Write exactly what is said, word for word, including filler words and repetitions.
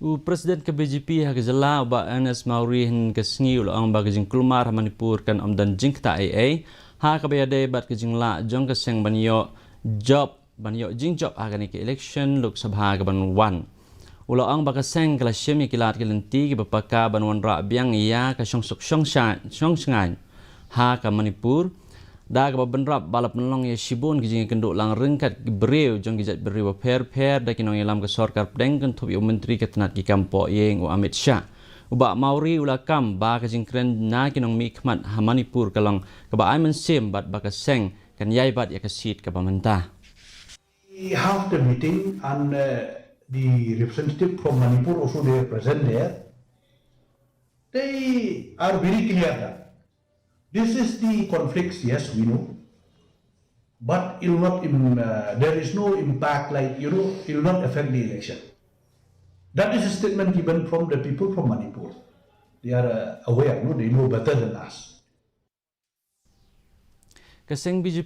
U President ka B J P ha ka jylla, u Bah Ernest Mawrie, hynne ka sngi u la ong ba ka jingkulmar ha Manipur kan ym don jingktah ei ei ha kaba ïadei bad ka jinglah jong ka seng ban ïoh jop, ban ïoh jingjop ha kane ka election Lok Sabha kaban wan. U la ong ba ka seng ka la shim ïa ki lad ki lynti kiba paka ban wanrah biang ïa ka shongsuk shongsha-, shongshngaiñ ha ka Manipur, da kaba bynrap ba la pynlong ïa shibun ki jingïakynduh lang ryngkat ki briew jong ki jaitbynriew bapher bapher da ki nongïalam ka sorkar pdeng kynthup ïa u Myntri ka tnat ki kam poh ïing, u Amit Shah. U Bah Mawrie u la kam ba ka jingkren na ki nongmihkhmat ha Manipur ka long kaba ai mynsiem bad ba ka seng kan ïai bat ïa ka seat kaba mynta. Half the meeting and, uh, the representative from Manipur also they are present there. They are very clear that this is the conflicts, yes, we know. But it will not, im-, uh, there is no impact, like, you know, it will not affect the election. That is a statement given from the people from Manipur. They are, uh, aware, no? They know better than us. Ka seng B J P